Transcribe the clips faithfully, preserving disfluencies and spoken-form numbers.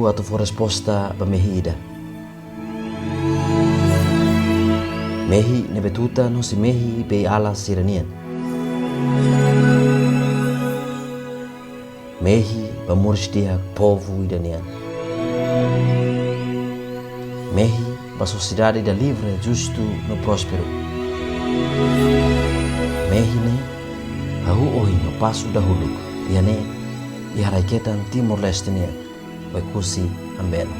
atu fó resposta ba mehi ida. Mehi ne'ebé tutan hosi mehi bei-alas sira-nian. Mehi ba moris di'ak povu ida nian. Mehi ba sosiedade ida livre, justu no prósperu. Mehi ne'e hahú ohin no pasu dahuluk iha ne'e, iha rai-ketan Timor-Leste nian, Oekusi Ambenu.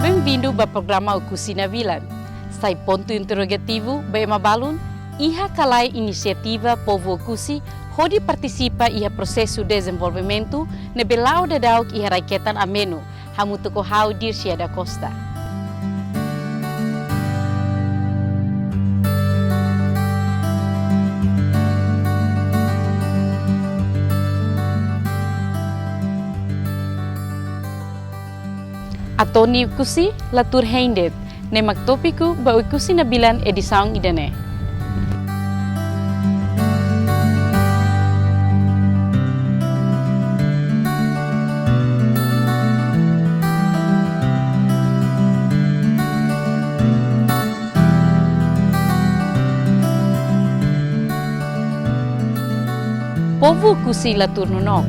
Benvindu ba programa Oekusi Nabilan. Sai pontu interogativu ba ema balun, iha ka lae inisiativa povu Oekusi hodi partisipa iha prosesu dezenvolvimentu ne'ebé la'o daudauk iha rai-ketan Ambenu, hamutuk ho ha'u Dircia da Costa. Atoni Oekusi la tuur hein de'it, ne'e mak tópiku ba Oekusi Nabilan edisaun ida-ne'e. Povu Oekusi la tuur nonook.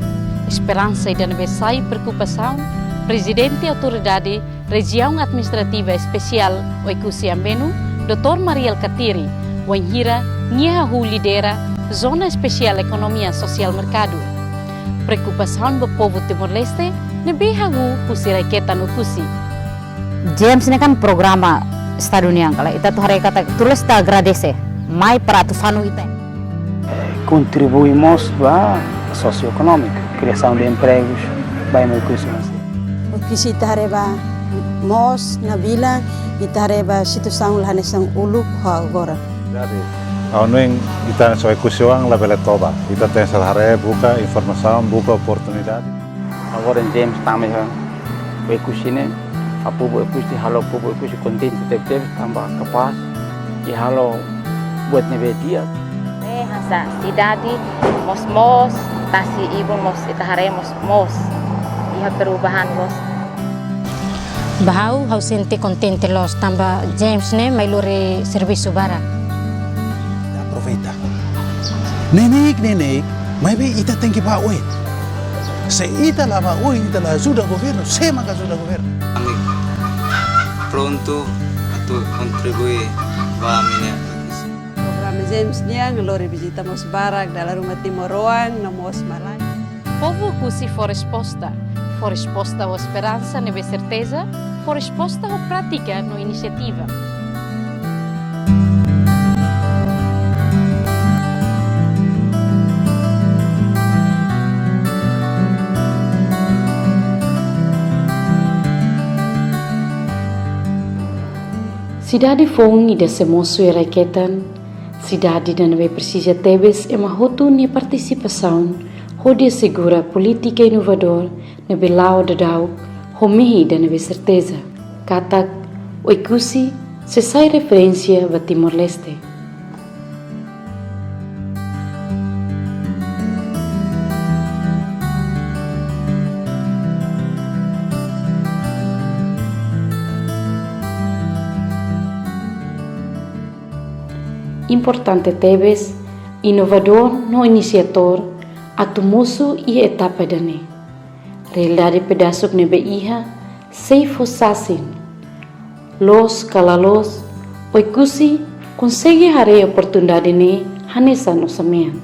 Esperansa ida ne'ebé sai preokupasaun Prezidente Autoridade Rejiaun Administrativa Espesiál Oekusi Ambenu, doutór Mari Alkatiri, wainhira nia hahú lidera Zona Espesiál Ekonomia Sosiál Merkadu. Preokupasaun ba povu Timor-Leste ne'ebé hahú husi rai-ketan Oekusi. JEEMS ne'e kan programa Estadu nian ka lae, ita atu haree katak tuir ita agradese mai para atu fanu ita. Kontribui mós ba sosioekonómiku, kriasaun de empregos, ba ema Oekusi mós. Oekusi ita haree ba moos, Nabilan, ita haree ba situasaun la hanesan uluk ho agora. Jadi, ha'u hanoin ita hanesan Oekusi oan labele toba. Ita tenke selalu haree buka informasaun, buka oportunidade. Agora JEEMS tama iha Oekusi ne'e, halo povu Oekusi, halo povu Oekusi kontente tebetebes, tanba kapás, i halo buat ne'ebé di'ak. Eh, hanesan sidade moos-moos, tasi-ibun mós, ita haree moos-moos. Iha perubahan loos. Ba ha'u, ha'u sente kontente loos, tanba JEEMS ne'e mai lori servisu barak. Aproveita. Neineik, neineik, maibé ita tenke bá oin. Se ita la bá oin, ita la ajuda governu, sé mak ajuda governu? Ami prontu atu kontribui ba ami-nia. Programa JEEMS nian lori vizita mós barak, dala ruma timoroan, no mós malae. Povu Oekusi fó resposta. Fó resposta ho esperansa ne'ebé serteza, fó resposta ho prátika no inisiativa. Sidade foun ida sei mosu iha rai-ketan, sidade ida ne'ebé presiza tebes ema hotu nia partisipasaun, hodi asegura polítika inovadór ne'ebé la'o daudauk, ho mehi ida ne'ebé serteza katak Oekusi sei sai referénsia ba Timor-Leste. Importante tebes, inovadór no inisiatór atu mosu iha etapa ida-ne'e. Realidade pedasuk ne'ebé iha, sei fó sasin. Loos ka la loos, Oekusi konsege haree oportunidade ne'e hanesan osan-mean.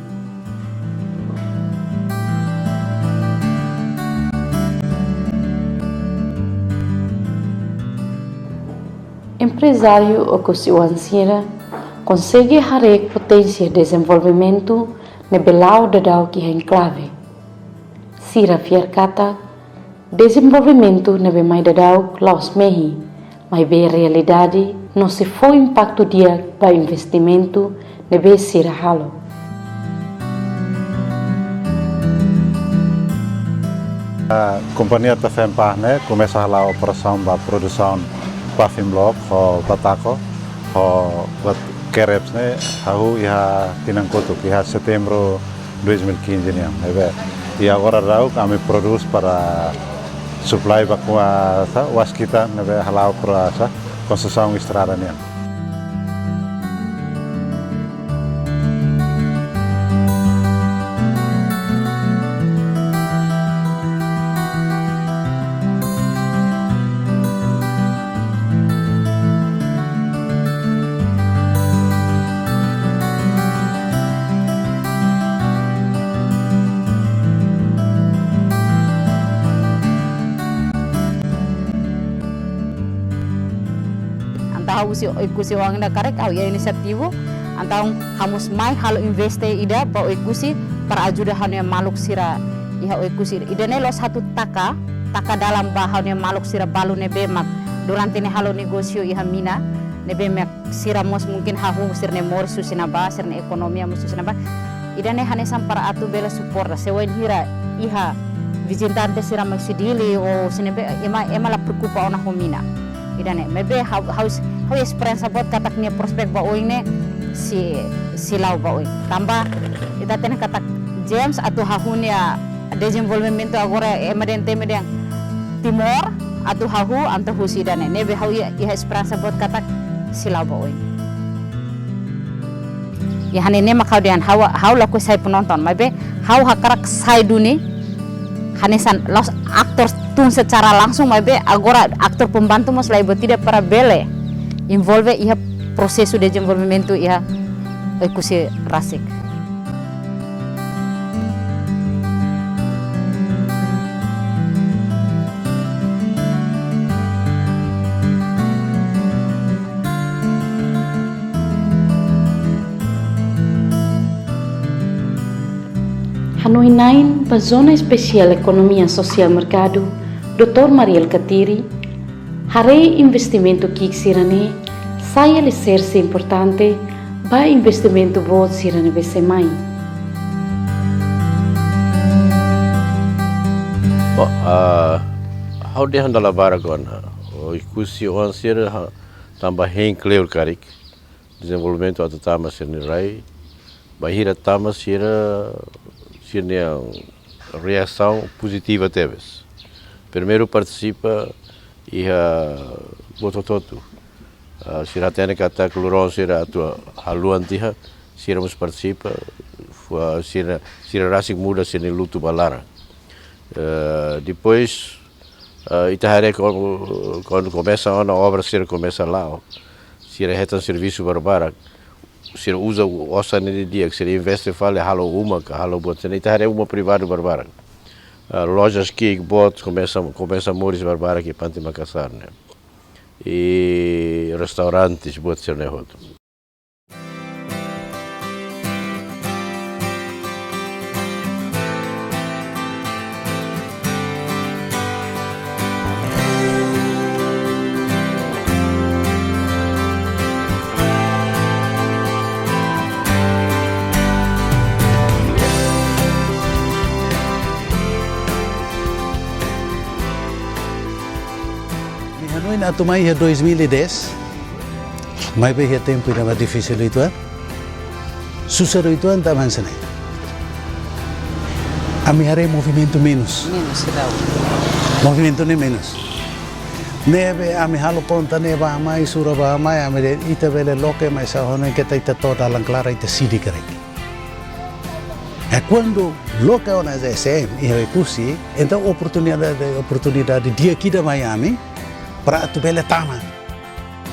Emprezáriu Oekusi oan sira konsege haree poténsia dezenvolvimentu ne'ebé la'o daudauk iha enklave. Sira fiar katak dezenvolvimentu ne'ebé mai daudauk la'ós mehi, maibé realidade no sei fó impaktu di'ak ba investimentu ne'ebé sira halo. Ah, kompañia Tefem Pah ne'e komesa hala'o operasaun ba produsaun paving block ho batako ho buat kereps ne'e hahú iha tinan kotuk, iha Setembru dois mil e quinze nian, ne'ebé. I agora daudaun ami prodús para supply ba kua sa Waskita ne'ebé hala'o para sa konstrusaun estrada nian. Entaun ha'u husi Oekusi oan ida karik, ha'u iha inisiativa, entaun ha'u mós mai halo investe ida ba Oekusi para ajuda ha'u-nia maluk sira iha Oekusi. Ida-ne'e la'ós atu taka, taka dalan ba ha'u-nia maluk sira balu ne'ebé mak durante ne'e halo negósiu iha mina, ne'ebé mak sira mós mungkin hahú sira-nia moris husi ne'ebá, sira-nia ekonomia mós husi ne'ebá. Ida-ne'e hanesan para atu bele suporta, se wainhira iha vizitante sira mai husi Dili ou husi ne'ebé, ema, ema la preokupa ona ho mina. Ida-ne'e, maibé ha'u, ha'u, ha'u espera saida buat katak nia prospek ba oin ne'e sei, sei la'o ba oin. Tanba ita hatene katak James atu hahú nia dezenvolvimentu agora ema dehan temi dehan Timor atu hahú entaun husi ida-ne'e. Ne'ebé ha'u iha, iha esperansa buat katak sei la'o ba oin. Iha ne'e mak ha'u dehan ha'u, ha'u lakohi sai penonton, maibé ha'u hakarak sai duni hanesan la'ós atór tun secara langsung, maibé agora atór pembantu mós la'o buat ida para bele envolve iha prosesu dezenvolvimentu iha Oekusi rasik. Hanoin-na'in ba Zona Espesiál Ekonomia Sosiál Merkadu, doutór Mari Alkatiri, haree investimentu ki'ik sira-ne'e sai aliserse importante ba investimentu boot sira ne'ebé sei mai. Bom, ah, ha'u dehan dala barak ona, Oekusi oan sira ha, tanba hein kleur karik, dezenvolvimentu atu tama sira-nia rai, bainhira tama sira, sira-nia reasaun pozitiva tebes. Primeiru partisipa iha buat hotu-hotu. Ah, sira hatene katak loron sira atu haluan tiha, sira mós partisipa, fó sira, sira rasik muda sira-nia lutu ba laran. Eh, depois, eh, ita haree kuandu, kuandu komesa ona obra sira komesa la'o. Sira hetan servisu barbarak. Sira uza osan ne'e didi'ak, sira investe fali halo uma ka halo buat sira-ne'e. Ita haree uma privadu barbarak. Eh, lojas ki'ik boot komesa, komesa moris barbarak iha Pante Makassar ne'e. I restaurantes, buat sira-ne'e hotu. Ami hanoin atu mai iha dois mil e dez, maibé iha tempu ida mak difisil uitoan. Susar uitoan tanba hanesan ne'e. Ami haree movimentu menus. Menus, seidauk. Movimentu ne'e menus. Ne'ebé ami halo konta ne'e bá mai, sura bá mai, ami dehan ita bele loke, maibé ha'u hanoin katak ita to'o dalan klaran ita sidi karik. I kuandu loke ona S M iha Oekusi, entaun oportunidade, oportunidade di'ak ida mai ami para atu bele tama.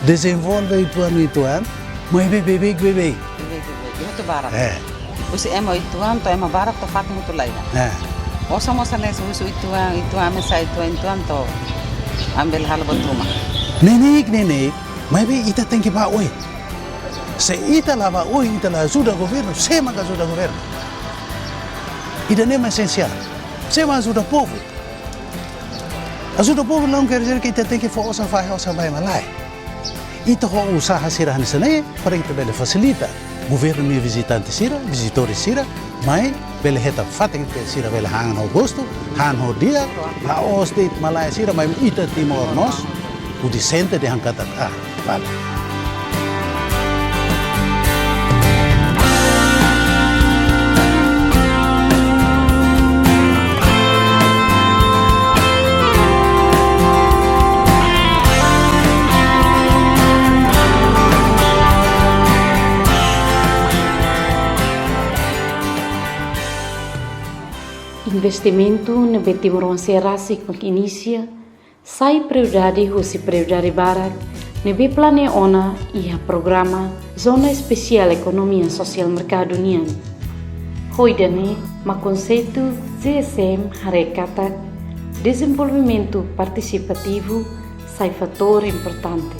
Dezenvolve uitoan, uitoan, maibé beibeik, beibeik. Beibeik, beibeik. Hotu barak. Eh. Husi ema uitoan to'o ema barak to'o fatin hotu laiha. Eh. Osan mós hanesan husi uitoan, uitoan, ami sai uitoan, uitoan to'o ami bele halo buat ruma. Neineik, neineik, maibé ita tenke bá oin. Se ita la bá oin, ita la ajuda governu, sé mak ajuda governu? Ida-ne'e mak esensiál. Sé mak ajuda povu? Ajuda povu la quer dizer que ita tenke fó osan fahe osan ba ema, lae. Ita ho usaha sira hanesan ne'e, para ita bele fasilita governu nia vizitante sira, vizitores sira, mai, bele hetan fatin ke sira bele han ho gostu, han ho di'ak, la'ós de'it malae sira, maibé ita Timor mós, hodi sente dehan katak, ah, vale. Investimentu ne'ebé timoroan sira rasik mak inisia, sai prioridade husi prioridade barak ne'ebé planeia ona iha programa Zona Espesiál Ekonomia Sosiál Merkadu nian. Ho ida-ne'e mak konseitu Z S M haree katak dezenvolvimentu partisipativu sai fatór importante.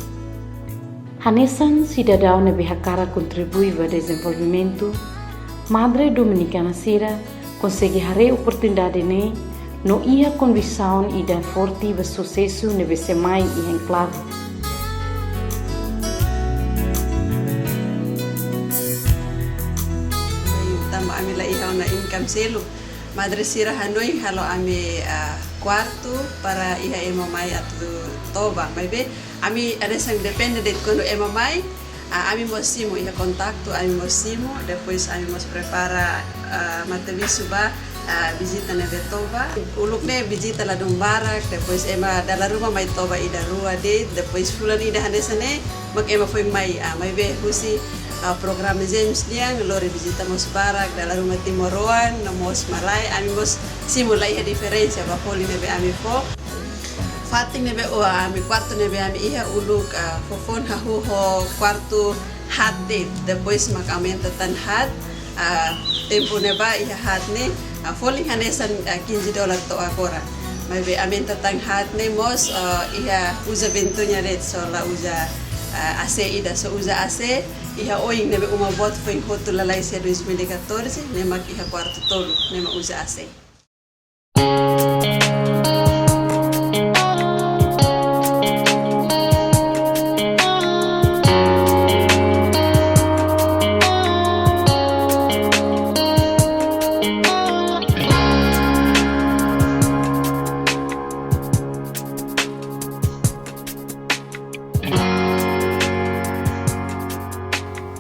Hanesan sidadaun ne'ebé hakarak kontribui ba dezenvolvimentu, Madre Dominikana sira konsege haree oportunidade ne'e no iha konviksaun ida forte ba susesu ne'ebé sei mai iha enklave. Tanba ami la iha ona income seluk, madre sira hanoin halo ami, ah, kuartu para iha ema mai atu toba. Maibé ami hanesan depende de'it kuandu ema mai, ah, ami mós simu iha kontaktu, ami mós simu, depois ami mós prepara, ah, matabixu ba, ah, vizita ne'ebé toba. Uluk ne'e vizita ladún barak, depois ema dala ruma mai toba ida rua de'it, depois fulan ida hanesan ne'e, mak ema foin mai, ah, maibé husi, ah, programa James nian, lori vizita mós barak, dala ruma timoroan, no mós malae, ami mós simu la iha diferensa ba folin ne'ebé ami fó. Fatin ne'ebé, o, ami kuartu ne'ebé ami iha uluk, ah, foufoun hahú ho kuartu haat de'it, depois mak aumenta tan haat, ah, tempu ne'ebá iha haat ne'e, ah, folin hanesan, ah, quinze dólar to'o agora. Maibé aumenta tan haat ne'e mós, ah, iha uza ventoña de'it, só la uza, ah, A C ida, só uza A C iha oin ne'ebé uma boot foin hotu lalais iha dois mil e catorze, ne'e mak iha kuartu tolu, ne'e mak uza A C.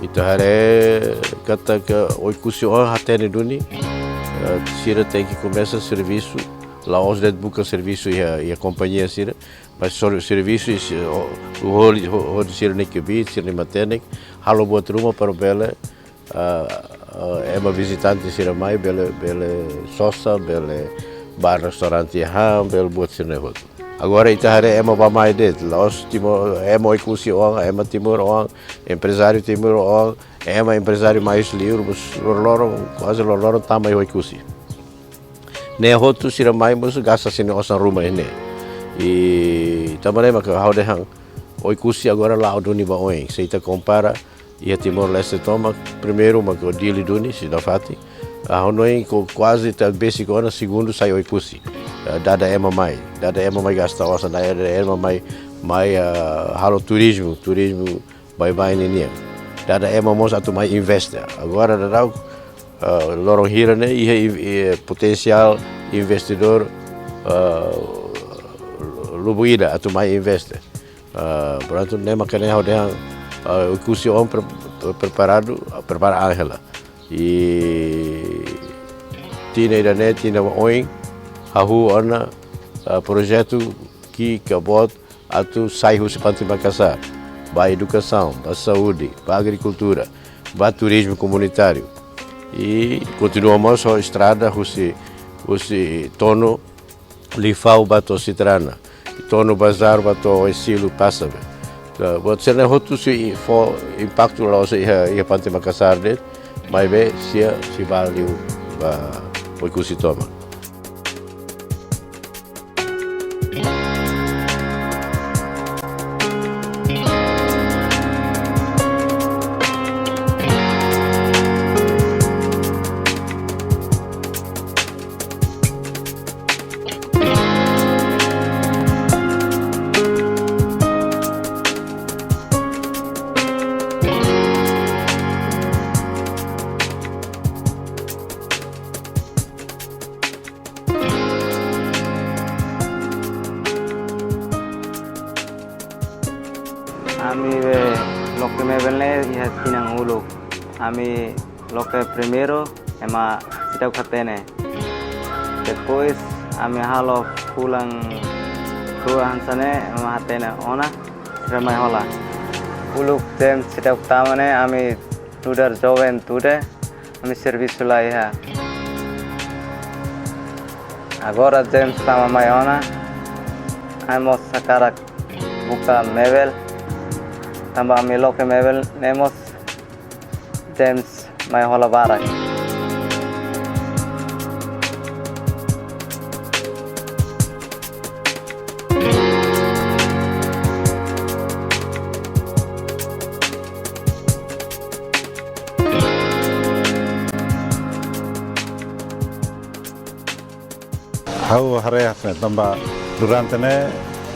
Ita haree katak Oekusi oan hatene duni, eh, sira tenke komesa servisu, la'ós de'it buka servisu iha, iha kompañia sira, mas só servisu iha, o, o holi, ho-, hodi sira-nia kbiit, sira-nia matenek, halo buat ruma para bele, ah, ah, ema vizitante sira mai bele, bele sosa, bele bá restaurante han, bele buat sira-ne'e hotu. Agora ita haree ema bá mai de'it, la'ós Timor, ema Oekusi oan, ema Timor oan, emprezáriu Timor oan, ema emprezáriu mai husi liur, mós loroloron, kuaze loroloron tama iha Oekusi. Ne'e hotu sira mai mós gasta sira-nia osan ruma iha ne'e. I tanba ne'e maka ha'u dehan Oekusi agora la'o duni ba oin. Se ita kompara iha Timor-Leste tomak, primeiru maka Dili duni, Sidau Fatin. Ah, ha'u hanoin ko kuaze ita besik ona segundu sai Oekusi. Ah, dada ema mai, dada ema mai gasta osan, dada ema mai, mai, ah, halo turizmu, turizmu baibain ninian. Dada ema mós atu mai investe. Agora daudaun, ah, loron hira ne'e iha in-, iha potensiál investidór, ah, lubuk ida atu mai investe. Ah, portantu, ne'e maka ne'e ha'u dehan, ah, Oekusi oan pre-, pre-, preparadu, prepara an hela. I tinan ida-ne'e, tinan oin, hahú ona, ah, projetu ki'ik ka boot atu sai husi Pante Makasar, ba edukasaun, ba saúde, ba agrikultura, ba turizmu komunitáriu. I kontinua mós ho estrada husi, husi Tono, Lifau ba to'o Citrana, Tono Bazar ba to'o Oesilo Passabe. Ka, buat sira-ne'e hotu sei fó impaktu la'ós iha, iha Pante Makasar de'it, maibé sei, sei bá liu ba Oekusi tomak. Ami be loke mebel ne'e iha tinan uluk. Ami loke primeiru ema seidauk hatene. Depois ami halo fulan rua hanesan ne'e ema hatene ona, sira mai hola. Uluk James seidauk tama ne'e ami nu'udar joven tude, ami servisu la iha. Agora James tama mai ona, ami mós hakarak buka mebel, tanba ami loke mebel ne'e mós James mai hola barak. Ha'u haree hanesan ne'e tanba durante ne'e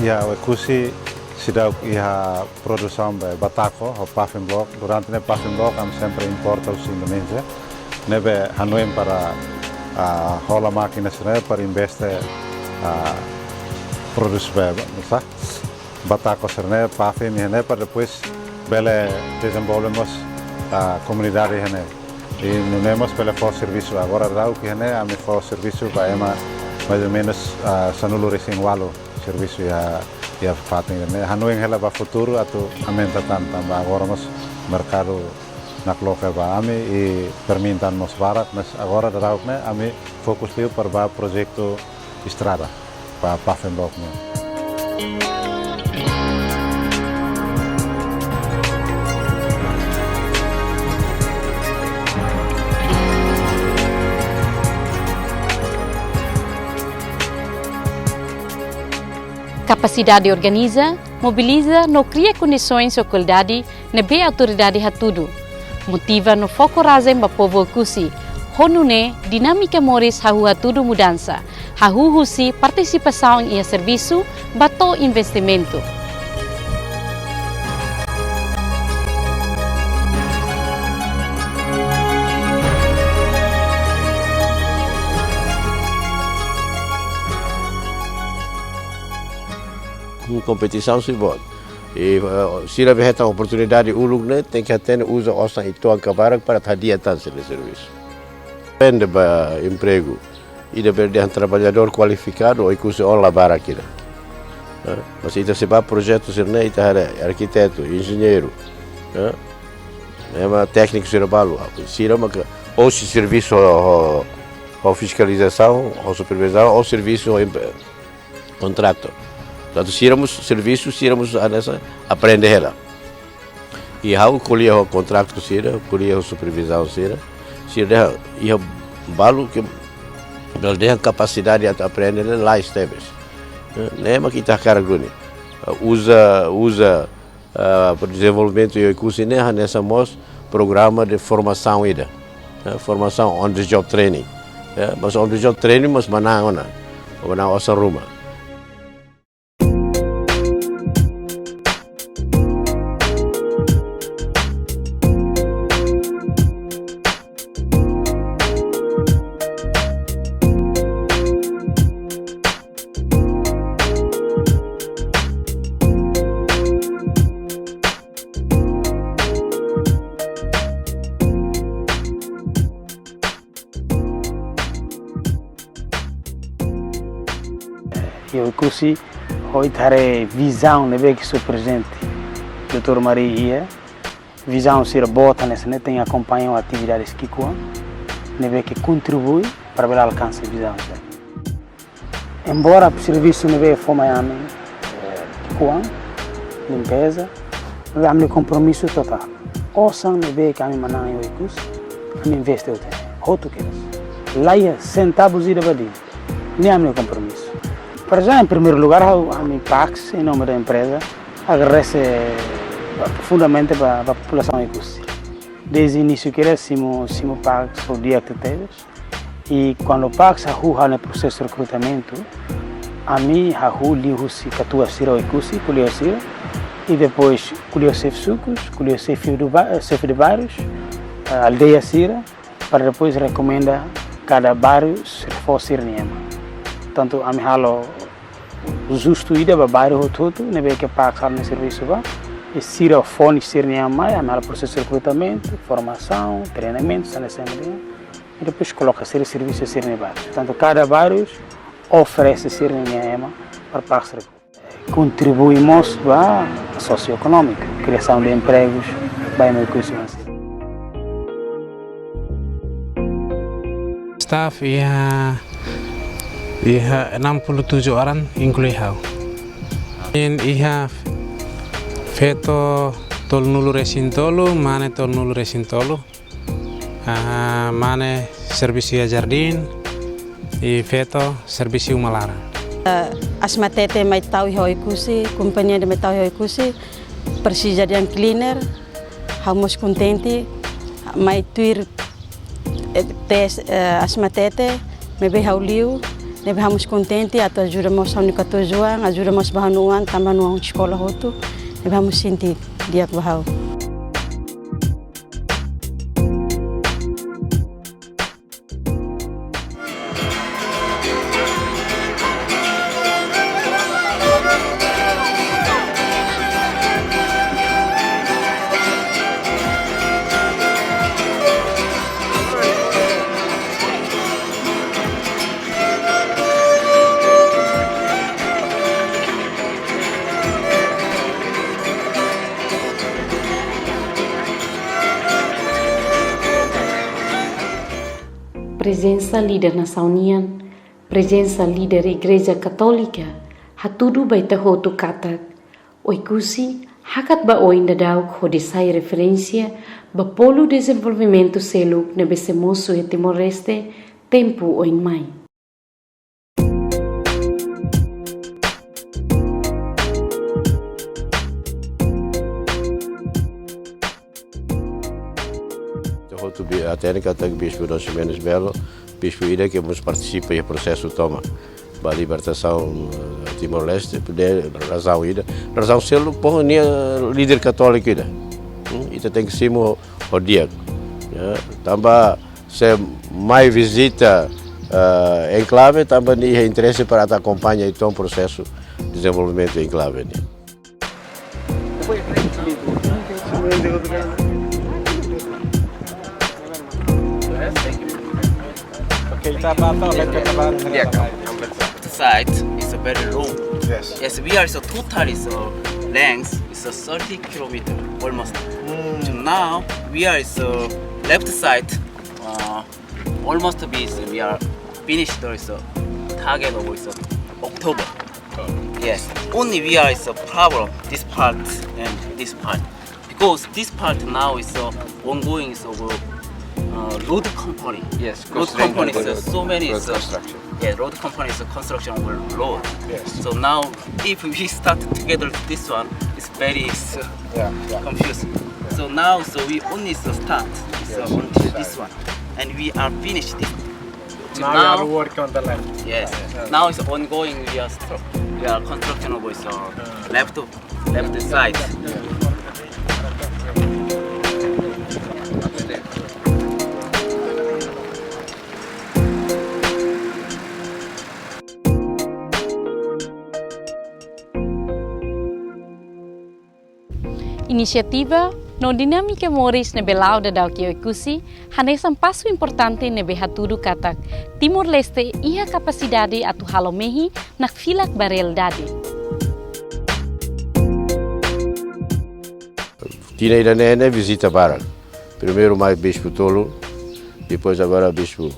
iha Oekusi seidauk iha produsaun be batako ho paving block. Durante ne'e paving block ami sempre importa husi Indonézia. Ne'ebé hanoin para, ah, hola mákina sira-ne'e para investe, ah, prodús be, sá, batako sira-ne'e, paving iha ne'e para depois bele dezenvolve mós, ah, komunidade iha ne'e. I nune'e mós bele fó servisu. Agora daudauk iha ne'e ami fó servisu ba ema mais ou menus, ah, sanulu-resin-ualu servisu iha, iha fatin ne'e. Hanoin hela ba futuru atu aumenta tan, tanba agora mós merkadu nakloke ba ami i permintaan mós barak, mas agora daudauk ne'e ami fokus liu para ba projetu estrada ba paving block nian. Kapasidade organiza, mobiliza no kria kondisoens ho kualidade ne'ebé autoridade hatudu. Motiva no fó korajen ba povu Oekusi. Ho nune'e dinámika moris hahú hatudu mudansa. Hahú husi partisipasaun iha servisu ba to'o investimentu. Kompetisaun sei boot. I, eh, sira be hetan oportunidade uluk ne'e, tenke hatene uza osan uitoan ka barak para atu hadi'a tan sira-nia servisu. Depende ba empregu. Ida bele dehan traballadór kualifikadu, Oekusi oan la barak ida. Eh, mas ita sei ba projetu sira-ne'e, ita haree arkitetu, enjeñeiru, eh, ema tékniku sira balu. Sira maka ou sei servisu ho, ho, ho fiskalizasaun, ho supervizaun, ou servisu ho empe-, kontraktu. Tantu sira mós servisu, sira mós hanesan aprende hela. I ha'u ko'alia ho kontraktu sira, ko'alia ho supervizaun sira, sira dehan iha balu ke bele dehan kapasidade atu aprende ne'e lais tebes. Eh, ne'e mak ita hakarak duni. Eh, uza, uza, ah, dezenvolvimentu iha Oekusi ne'e hanesan mós programa de formasaun ida. Eh, formasaun on the job training. Eh, mas on the job training mas manán ona. Manán osan ruma. Iha Oekusi, ohin ita haree vizaun ne'ebé ke sua prezidente doutór Mari iha, vizaun sira boot hanesan ne'e tenke akompaña ho atividades ki'ikoan ne'ebé ke kontribui para bele alkansa vizaun sira. Embora servisu ne'ebé fó mai ami, eh, ki'ikoan, limpeza, maibé ami-nia kompromisu totál. Osan ne'ebé ke ami manán iha Oekusi, ami investe hotu. Hotu kedas. La iha sentavus ida ba de'it. Ne'e ami-nia kompromisu. Para já, em primeiro lugar, ha'u, ami Pax, em nome da empresa, agradese profundamente ba, ba populasaun Oekusi. Desde inísiu kedas, simu, simu Pax ho di'ak tebes. I kuandu Pax hahú halo prosesu rekrutamentu, ami hahú liuhusi katuas sira Oekusi, ko'alia ho sira, i depois ko'alia ho xefe sukus, ko'alia ho xefe de ba-, xefe de bairrus, eh, aldeia sira, para depois rekomenda kada bairru sira fó sira-nia ema. Tantu ami halo justu ida ba bairru hotu-hotu ne'ebé ke Pax halo nia servisu ba. E sira fó nia, sira-nia ema mai, ami halo prosesu rekrutamentu, formasaun, treinamentu, sira-nia ema mai. I depois koloka sira servisu sira-nia bairru. Portantu, kada bairru oferese sira-nia ema para pasa. Kontribui mós ba sozioekonómiku, kriasaun de empregus, ba ema Oekusi. Staff iha, iha enam puluh tujuh orang, inklui ha'u. Iha feto tolunulu resin tolu, mane tolunulu resin tolu. Ah, mane servisu iha jardín, i feto servisu uma laran. Eh, Asma Tete mai tau iha Oekusi, kompañia ida mai tau iha Oekusi, presiza dehan cleaner, ha'u mós kontente, mai tuir, eh, tes, eh, Asma Tete, maibé ha'u liu, ne'ebé ha'u mós kontente, atu ajuda mós ha'u-nia katuas-oan, ajuda mós ba ha'u-nia oan, tanba ha'u-nia oan eskola hotu, ne'ebé ha'u mós sente di'ak ba ha'u. Prezensa líder nasaun nian, prezensa líder Igreja Katólika, hatudu ba ita hotu katak Oekusi hakat ba oin daudauk hodi sai referénsia ba polu dezenvolvimentu seluk ne'ebé sei mosu iha Timor-Leste tempu oin mai. Hotu bi-, hatene katak Bispu Dom Ximenes Belo, bispu ida ke mós partisipa iha prosesu tomak ba libertasaun, eh, Timor-Leste, por razaun ida. Razaun seluk, pon nia líder katóliku ida. Hmm, ita tenke simu ho di'ak. Ya, tanba sei mai vizita, eh, enklave, tanba nia iha interese para atu akompaña uitoan prosesu dezenvolvimentu enklave nian. Okay, tapa atau lihat ke depan. Yeah, come, come, let's go. Left side is a very long. Yes. Yes, we are so totally so length is a thirty kilometer almost. Mm. So now we are so left side, uh, almost busy. We are finished also. Target of also October. Oh. Yes. Only we are is a problem this part and this part. Because this part now is, uh, ongoing, so, uh, road company. Yes, road construction company, so, road, so many, road so, construction. Yeah, road company, so construction will road. Yes. So now, if we start together this one, it's very, so, yeah, yeah, confused. Yeah. So now, so we only, so, start, so, yes, until this one, and we are finished this. Now we are working on the left. Yes. Yeah. Now it's ongoing. We are stro-, we are construction of, so, left, left side. Inisiativa no dinámika moris ne'ebé la'o daudauk iha Oekusi hanesan pasu importante ne'ebé hatudu katak Timor-Leste iha kapasidade atu halo mehi nakfilak ba realidade. Tinan ida-ne'e ne'e vizita barak. Primeiru mai bispu tolu, depois agora bispu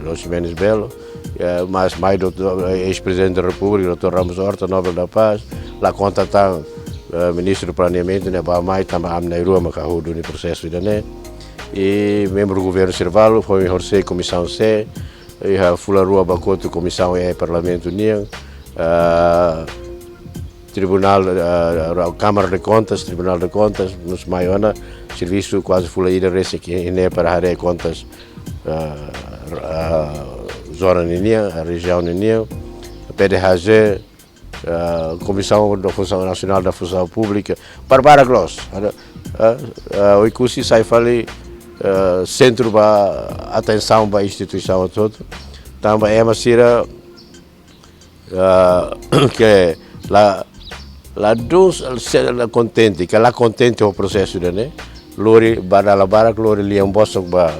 Dom Ximenes Belo, eh, mas mai doutór, eh, eis-prezidente da Repúblika, doutór Ramos Horta, Nobel da Paz, la konta tan, eh, ministru planeamentu ne'e bá mai tanba ami na'in-rua maka hahú duni prosesu ida-ne'e. I membru governu sira balu, foin horisehik komisaun C, iha fulan rua ba kotuk komisaun E Parlamentu nian, ah, Tribunál, ah, Kámara de Kontas, Tribunál de Kontas, mós mai ona servisu kuaze fulan ida resin iha ne'e para haree kontas, ah, ah, zona ninian, rejiaun ninian, P D H G, ah, Komisaun da Funsaun Nasionál da Funsaun Públika, para barak loos. Ada, ah, ah, Oekusi sai fali, ah, sentru ba atensaun ba instituisaun hotu-hotu. Tanba ema sira, ah, ke la Ladún se la kontente, ka la kontente ho prosesu ida-ne'e, lori ba dala barak, lori lian bosok ba,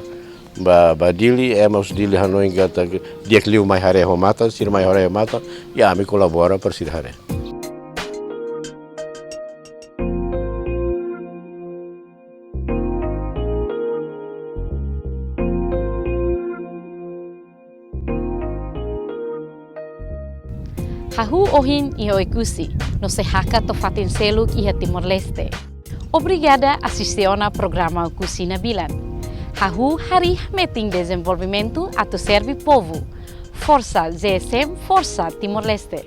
ba, ba Dili, ema husi Dili hanoin katak di'ak liu mai haree ho matan, sira mai haree ho matan, i ami kolabora para sira haree. Hahú ohin iha Oekusi, no sei hakat to'o fatin seluk iha Timor-Leste. Obrigada asiste ona programa Oekusi Nabilan. Hahú harii hametin dezenvolvimentu atu serve povu. Forsa G S M, forsa Timor-Leste.